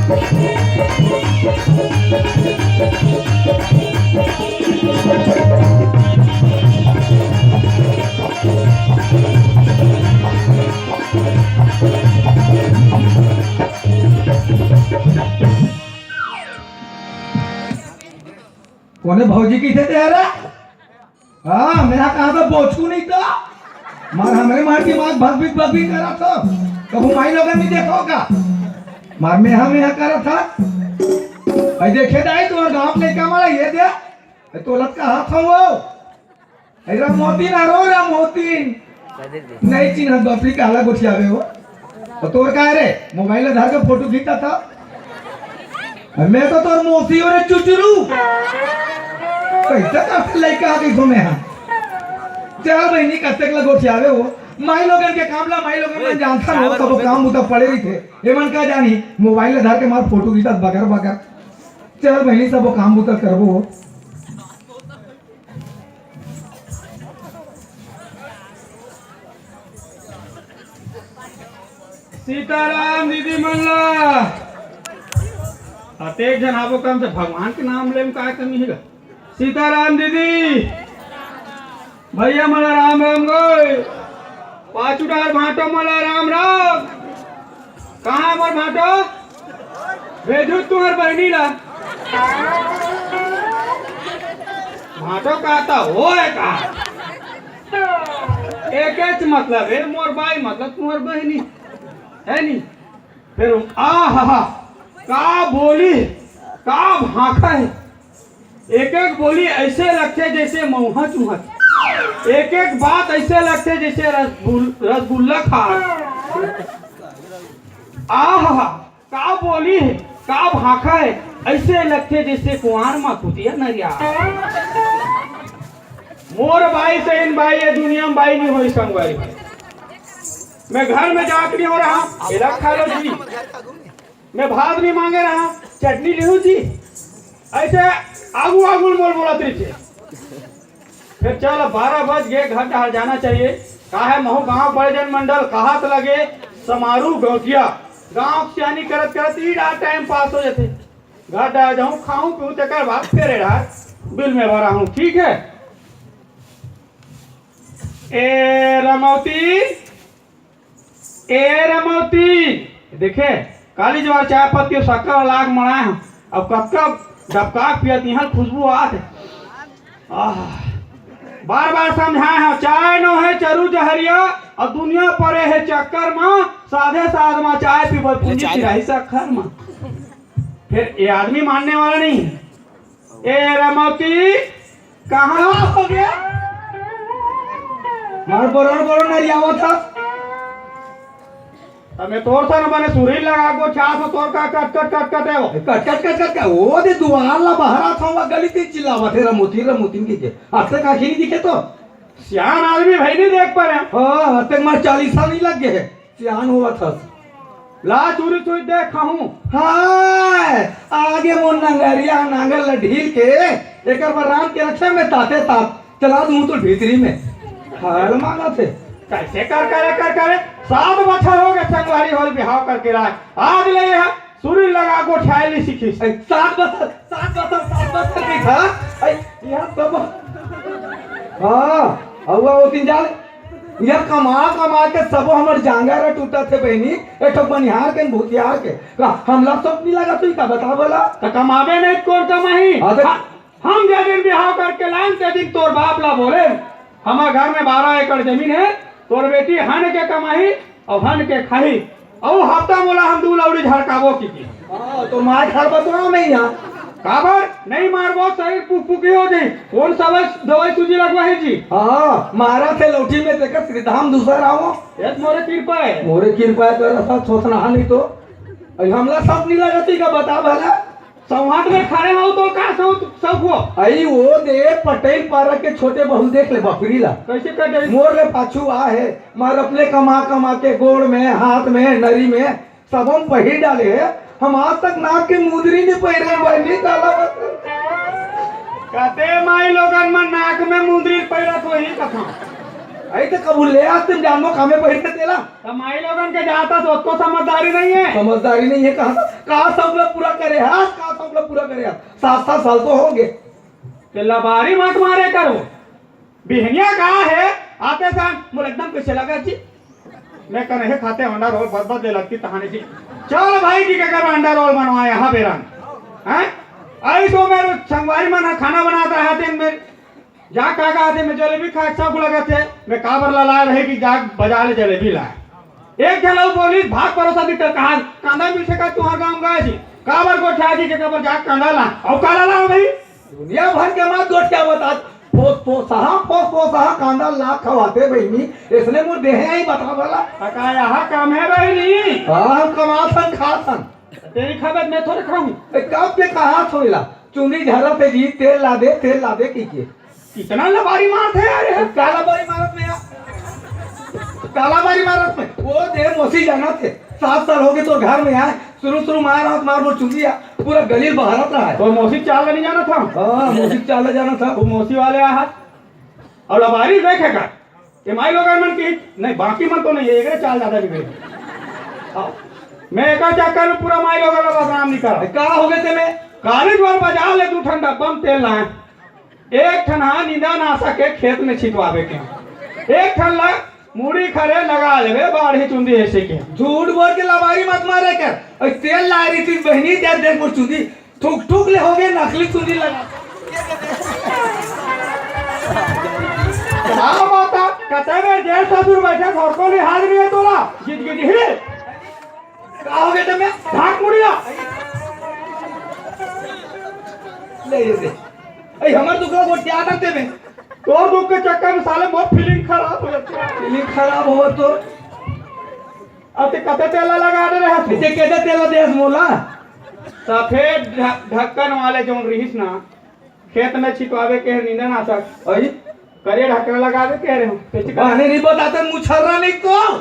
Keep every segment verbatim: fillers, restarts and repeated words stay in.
कोने भौजी कहिथे तेरा? हाँ, मेंहा कहा था बोचकू नहीं तो। मार हमरे मार के मार भगबिक भगबिक करा था। कभू माई लोगन नहीं देखो का? मार मेंहा मेंहा करा था। अई देखे दाई, तुम्हारे गांव के लइका मारा ये दे। अई तोला कहा था वो। अई रामोतीन, अरो रामोतीन। नहीं चिन्हत बपरी, काला गोठियावे हो। अउ तोर का रे? मोबाइल धर के फोटो खींचा था। मैं तो तोर मौसी हो रे चुचरू। कैसे करते लइका आ गई घूमे हाँ। चल बहिनी, कतेक ला गोठियावे हो। माई लोगन के काम ला माई लोगन मन जानथन हो, तब काम बुता पड़े रहिथे। एमन का जानी, मोबाइल धर के मार फोटो खींचत बगर बगर। चल बहिनी, सब काम बुता करबो हो। सीताराम दीदी मन ला। अतेक झन आबो कम से भगवान के नाम ले म का कमी हे गा? सीताराम दीदी, भैया मन ला राम राम गोय। पाछू डार भांटो मन ला राम राम। कहाँ हे मोर भांटो? भेजू तुंहर बहिनी ला। भांटो कहता हो है का? एकेच मतलब हे, मोर बाई मतलब तुंहर बहिनी, है नी? फिर आ हा हा, का बोली, का भाखा हे। एक एक बोली ऐसे लगथे जैसे मऊहा चूहत, एक एक बात ऐसे लगथे जैसे रसगुल-, रसगुल्ला खा। आहा, का बोली हे, का भाखा हे, ऐसे लगथे जैसे कुआर मा कुतिया नरिया। मोर बाई सहीन बाई, ये दुनिया में बाई नहीं होई संगवारी। मैं घर में जात नहीं हो रहा, एला खा लो जी। मैं भात भी मांगे रहा, चटनी लेहू जी। ऐसे आगू आगू मोल बोलत रहिथे। फिर चल, बारह बज गे, घर डहर जाना चाहिए। काहे महू गांव बड़े जन मंडल कहात लगे समारू गौटिया। गांव के सियानी करत करत ई डार टाइम पास हो जाथे। घर डहर जाऊं, खाऊं पीऊं, तेकर बाद फिर एड़ा बिल में भरा हूं, ठीक है? ए रमौती, ए रमौती, देखे, काली जवार चाय पत्ती अउ शक्कर लाग मड़ाए हंव। अब कतका डबका पियत इहां खुशबू आत हे। आह, बार बार समझाए हंव, चाय नो हे चरू जहरिया, अउ दुनिया परे हे चक्कर मा, साधे साध मा चाय पीबे पूंजी चाय चिराही सक्खर मा। फिर ये आदमी मानने वाला नहीं है। ए रमौती, कहाँ हो गया? मार बरोड़ बरोड़ नरियावा था। तमे तोर था न बने सुरी लगा को छास तोर का कट कट कट कट है वो। कट कट कट कट का? वो दे दुआर ला बाहर आता हूँ, गली तीन चिल्लावत हे, "रमौती, रमौती" के। अब तक आँखी नहीं दिखे तो? सियान आदमी भाई नहीं देख पा रहे। हाँ, अब तक मार चालीसा नहीं लग गए। सियान होवत हस। ला चुरी चुरी देख खाहूं। हाय, आगे मोर नंगरिया नांगर ल ढील के, एकर बर रांध के रखे में ताते तात। चला दूं तो भीतरी में। हर मांगत हे। कैसे कर करे, कर करे? सात बछर हो गए संगवारी होल बिहाव करके राय। आज ले यह सुरी लगा गोठियाए ली सीखिस। ऐ, सात बछर, सात बछर, सात बछर के था। ऐ, यहाँ सब। हाँ, अउवा वो तीन जाल। यहाँ कमा कमा के सबो हमर जांगर टूटत हे बहिनी। ए ठो बनिहार के, भूतिहार के। का हमला सब नहीं लगा तू का बता बोला? त कमाबे नहीं त कोन कमाही? हाँ, त ह-, हम जे दिन बिहाव करके लान ते दिन तोर बाप ला बोले, हमर घर में बारह एकड़ जमीन हे, तोर बेटी हन के कमाही अउ हन के खाही। अउ हफ्ता मोला हम दू लौड़ी झड़काबो की की। हाँ, तो मार खार बतवा मैं यहाँ। काबर? नहीं मारबो, शरीर पुकपुकी हो जाई। कौन सा दवाई, दवाई सूजी लगवाही जी? हाँ, मारा थे लौठी में देखत श्रीधाम दूसर आवो। ये तो मोरे कृपा है। मोरे कृपा है, तेरा साथ सोचना है नहीं तो। अरे हमला सब नहीं लगा थी का बता भला? संवाद में खड़े हो तो का सब, सब हो? आई वो दे पटेल पारा के छोटे बहू देख ले बकरी ला। कैसे कटे? मोर ले पाछू आ है, मार अपने कमा कमा के गोड़ में, हाथ में, नरी में, सब हम पहिर डाले है। हम आज तक नाक के मुंदरी नहीं पहिरे हैं भाई, नहीं डाला बस। कहते माई लोगन में नाक में मुंदरी पहिरा तो ही कथा। आई तो कबूल ले आज तुम जानो कामे पहिरते तेला। तो माई लोगन के जाता तो उसको समझदारी नहीं है। समझदारी नहीं है, कहा था? का शौक ला पूरा करे हस? का शौक ला पूरा करे हस? सात सात साल तो होगे। ते लबारी मत मारे करो। बिहनिया का हे, आते सन मोला एकदम कइसे लगा जी। मैं कन हे खाते अंडा रोल बदबद ले लगती तहाने जी। चल भाई जी के कर अंडा रोल बनवाए हाँ बेरन। हैं? आई तो मेरे संगवारी मन ह खाना बनात रहा दिन में। जा का का आते मैं जलेबी खा सब लगत हे। मैं काबर ला लाए रहे कि जा बाजार ले जलेबी लाए। एक झन अउ बोलिस भाग परोसा दिखत कहा कांदा मिलथे का तुहार गांव गाय जी। काबर गोठिया जी के काबर जा कांदा ला। अउ काला ला भाई। दुनिया भर के मत गोठिया बता। फोस फोसहा, फोस फोसहा कांदा ला खवाते बहिनी, इसने मोर देहे आई बता भला। का यहा काम हे बहिनी? हाँ, हम कमाथन खाथन। तेरी खबर मैं थोड़े खाऊं। ए, कब के कहा थोड़ा? चुंदी झरत हे जी, तेल ला दे, तेल ला दे की के। कितना लबारी मारत हे यार ये? काला बारी मारत में यार। काला बारी मारत में। वो दे मौसी जानत हे। सात साल होगे तोर घर में आए। शुरू शुरू मार हाथ मार मोर चुंदी आ। पूरा गली बहारत रहा है। तो मौसी चाल नहीं जाना था? हाँ, मौसी चाल जाना था। वो मौसी वाले आ हाथ। और लबारी देखे का? ये माई लोगन मन की नहीं, बाकी मन तो नहीं है, एकरे चाल ज्यादा बिगड़े। हाँ। मैं एक चक्कर में पूरा माई लोगन ला बदनाम नहीं करा। का हो गए तेने? काली ज्वार बाजार ले दू ठन डब्बा में तेल लाए। एक ठन हा निंदा नाशक के खेत में छिटवावे के। एक ठन ला मुड़ी खरे लगा लेवे बाढ़ी चुंदी ऐसे के। झूठ बोल के लबारी मत मारे कर। और तेल ला रही थी बहनी दे दे मोर चुंदी। थूक थूक ले हो गए नकली चुंदी लगा। का बात है? कते में जेठ ससुर बैठे घर को लिहाज नहीं है तोला। गिज गिज हिले। का हो गए तमे? भाग मुड़िया। ले ये दे। ए हमर दुख ला गोठिया ना तेमे। तोर दुख के चक्कर में साले मोर फीलिंग खराब हो जाती है। फीलिंग खराब हो तो अब ते कते तेला लगा दे रहे तू? इसे कते तेला देस मोला? सफेद ढ-, ढक्कन वाले जोन रिहिस ना, खेत में छिटवावे के हे निंदा नाशक। अई? करिया ढक्कन लगावे के रे हम। पेचिका। बहने नहीं बताते मुछर्रा नहीं तो।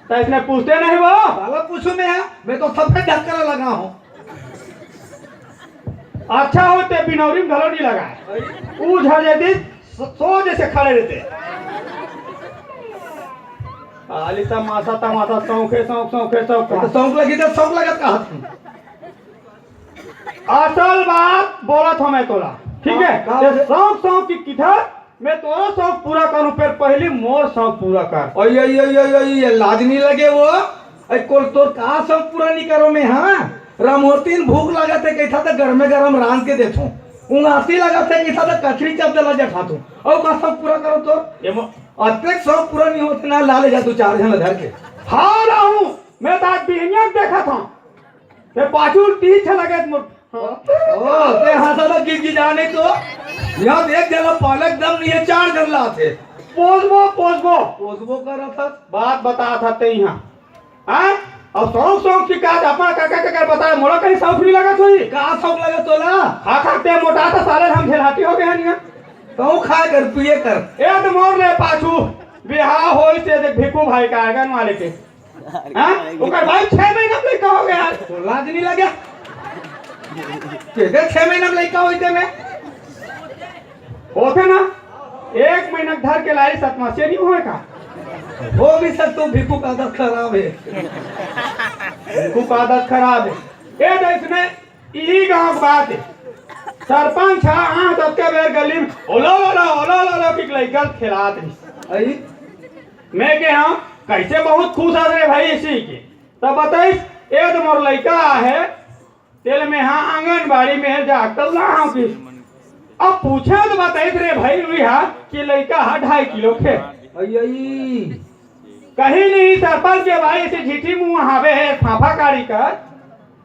तो इसने पूछते नहीं वो? साला पूछू मैं, मैं तो सफेद ढक्कन लगा हूँ। अच्छा हो ते बिनौरी में घलो नहीं लगाए। अई? ऊ झड़ जाती, सो जैसे खड़े रहते। खाली तमाशा, तमाशा, शौक है, शौक, शौक है, शौक। तो शौक लगी तो शौक लगत कहा था। असल बात बोलत हूँ मैं तोला, ठीक है? का, का ये बोले? शौक, शौक की किधर मैं तोरो शौक पूरा करूँ, फिर पहली मोर शौक पूरा कर। ओए, ओए, ओए, ओए, ओए, ये लाज नहीं लगे वो? अरे कोल तोर का शौक पूरा नहीं करो मैं, हाँ? रामोती भूख लगत है, कैसा तो गरमे गरम रांध के देथो। उंगासी लगत है, कैसा तो कचरी चप दला जठा तू। और का शौक पूरा करो तो? ये मो- अतेक शौक पूरा नहीं होते ना, ला ले जा तू चार झन धर के। हाँ, राहू, मैं तो आज बिहनिया देखा था। ते पाछू तीन छे लगे मोर। ओ, ते हंसा तो गिर गिर जाने तो। यहाँ देख जरा पालक दम नहीं है, चार जन लाते। पोसबो, पोसबो। पोसबो कर रहा था। बात बता था ते यहाँ। हाँ? और शौक, शौक की का अपना काका, काका बताए, मोला कहीं शौक नहीं लगा थोड़ी। का शौक लगा तोला? खा खा ते मोटा था साले, हम झेलाटी हो गए हैं यहाँ। तो खा कर, पिए कर। ए तो मोर ले पाछू। बिहाव होई से देख भिक्कू भाई का आंगन वाले के। हाँ? ओकर भाई छह महीना में लइका हो गया यार। तो लाज नहीं लगे? के दे छह महीना में लइका होई ते में? होथे ना, एक महीना धर के लाई सतमासे नहीं होए का? वो भी सर तू भिक्कू का आदत खराब है। भिक्कू का आदत खराब है। ये तो इसमें इही गांव के बात है। सरपंच हा, हाँ, सबके बेर गली में ओलो, ओलो, ओलो, ओलो, ओलो, कि लइका खेलात रही। अई? मैं के हाँ, कैसे बहुत खुश हस रे भाई इसी के। तब बताइस, ए तो मोर लइका आहे, तेल में हाँ आंगनबाड़ी में जाकर ला हाँ कि। अब पूछे तो बताइस रे भाई, हुई हा कि लइका हा ढाई किलो के। अई, अई। कहीं नहीं सरपंच के भाई, इसे झीठी मुंह हावे है, फाफा कारी कर।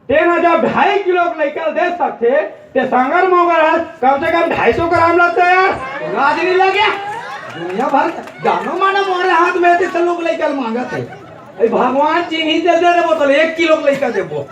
तेन ह जब ढाई किलो के लइका दे सकथे, ते सांगर मोगर ह कम से कम ढाई सौ ग्राम लगथे यार। लाज नहीं लगे? दुनिया भर जानो मानो मोरे हाथ में ते लोग लइका मांगत है। ए भगवान जी नहीं दे दे रे बोतल, एक किलो के लइका देबो।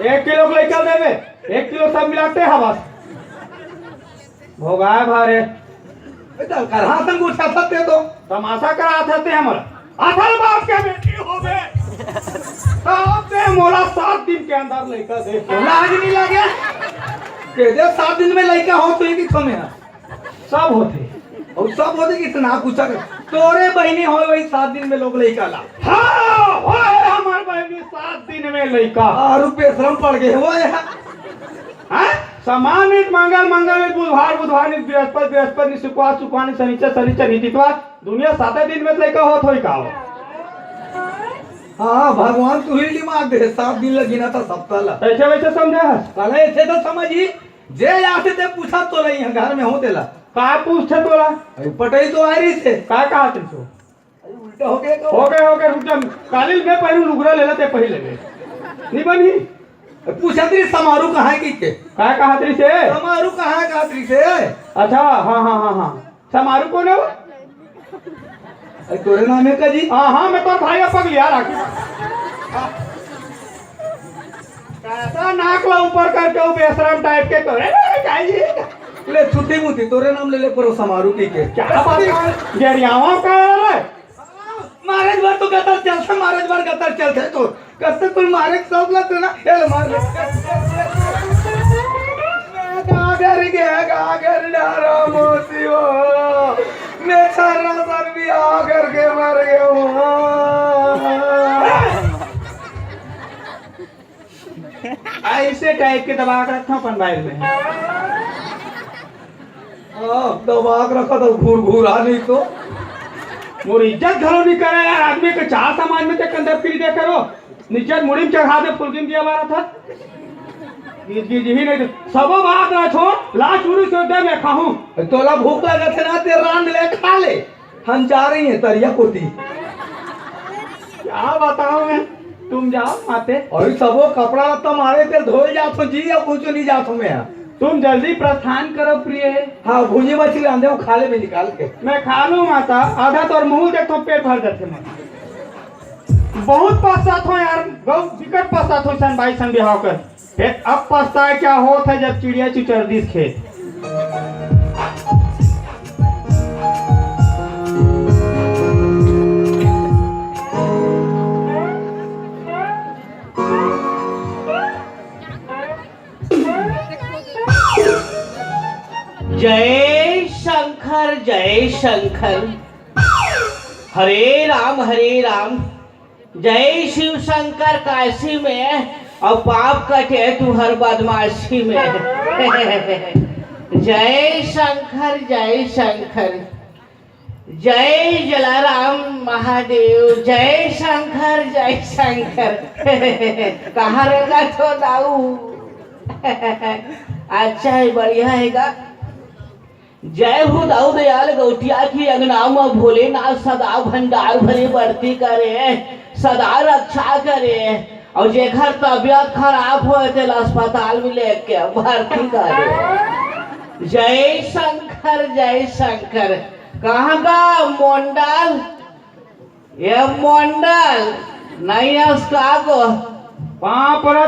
एक किलो के लइका देबे, एक किलो सब मिलाते हवस। भोगाए भारे। ए, तो करहा संग उठा सकते तो। तमाशा करा सकते हमर। असल बाप के बेटी होवे। तो ते मोला सात दिन के अंदर लइका दे। लाज नहीं लगे? के दे सात दिन में लइका हो तो एक ही थो में है। सब होथे। और सब होथे कि इतना पूछा कर। तोरे बहिनी होए वही सात दिन में लोग लइका ला। हाँ, होए हमर पहली सात दिन में लइका। आरू बेसरम पड़ गे वो यार। हाँ? समान नित मंगल, मंगल नित बुधवार, बुधवार नित बृहस्पति, बृहस्पति नित शुक्रवार, शुक्रवार नित शनिचर, शनिचर नित इतवार, दुनिया साते दिन में लइका होत होई का हो? हाँ, भगवान तू ही दिमाग दे, सात दिन लगी ना था सप्ताह ला। ऐसे वैसे समझा है? साला ऐसे तो समझ ही, जे आते ते पूछा तो नहीं है, घर में हो देला। का पूछते तोला? अरे पटई तो आ रही से। का कहा तुमको? अरे उल्टा हो गया का? हो गया, हो गया, रुक जा। काली मैं पहलू लुगरा ले लेते पहले ले। नहीं बनी? पूछा तेरी समारू कहाँ है कि के? का कहा तेरी से? समारू कहाँ है कहा तेरी से? अच्छा, हाँ, हाँ, हाँ, हाँ। समारू कौन है वो? अरे तोरे नाम है का जी? हाँ, हाँ, मैं तो भाई अब पगलिया राखी। कैसा नाक ला ऊपर करके वो बेशरम टाइप के तोरे नाम है का जी? ले छुट्टी मुट्ठी तोरे नाम ले ले परो समारू की के। क्या बात है? गरियावा का है रे? मारे बार तो गतर चलते, मारे बार गतर चलते तो कस्ते कोई मारे सब लगते ना, ए मार ले। गागर गया, गागर डारा मोती हो। मैं सारा सर भी आकर के मर गया हूँ। ऐसे टाइप के दबा के रखता अपन बाइल में। हाँ, दबा के रखा था, घूर घूर आ नहीं तो। मोर इज्जत घलो नहीं करे यार, आदमी के चार समाज में ते कंदर फिरी दे करो। निज्जत मुड़ी में चढ़ा दे, फुलकिन दिया मारा था। गिर गिर ही नहीं तो। सबो बात ना छोड़, लास्ट उरी से दे मैं खाऊं। तोला भूख लगा थे ना, ते रांध ले खा ले। हम जा रही हैं तरिया कोती। क्या बताऊं मैं, तुम जाओ माते। और सबो कपड़ा लत्ता मारे थे, धोए जात हो जी, या कुछ नहीं जात हो मैं। तुम जल्दी प्रस्थान करो प्रिय। हाँ, भुंजी मछली आंदे, वो खा ले में निकाल के। मैं खा लूं माता, आधा तोर मुंह देख तो पेट भर जाते माता। बहुत पश्चात हो यार, बहुत विकट पश्चात हो सन भाई सन बिहाव कर। फेर अब पछताए क्या होत है, जब चिड़िया चुचर दिस खेत। जय शंकर, जय शंकर। हरे राम, हरे राम। जय शिव शंकर काशी में, अउ पाप कटे तुहर बदमाशी में। जय शंकर, जय शंकर, जय जलाराम महादेव, जय शंकर, जय शंकर। कहाँ रहेगा तो दाऊ? अच्छा है, बढ़िया है गा। जय हो दाऊ दयाल गौटिया की अंगना म भोलेनाथ सदा भंडार भरे बरती करे, सदा रक्षा करे, अउ जेकर तबियत खराब होय तेला अस्पताल में लेके भर्ती करे। जय शंकर, जय शंकर। कहाँ का मोंडल? ये मोंडल नहीं है उसका आगो। पाँव परा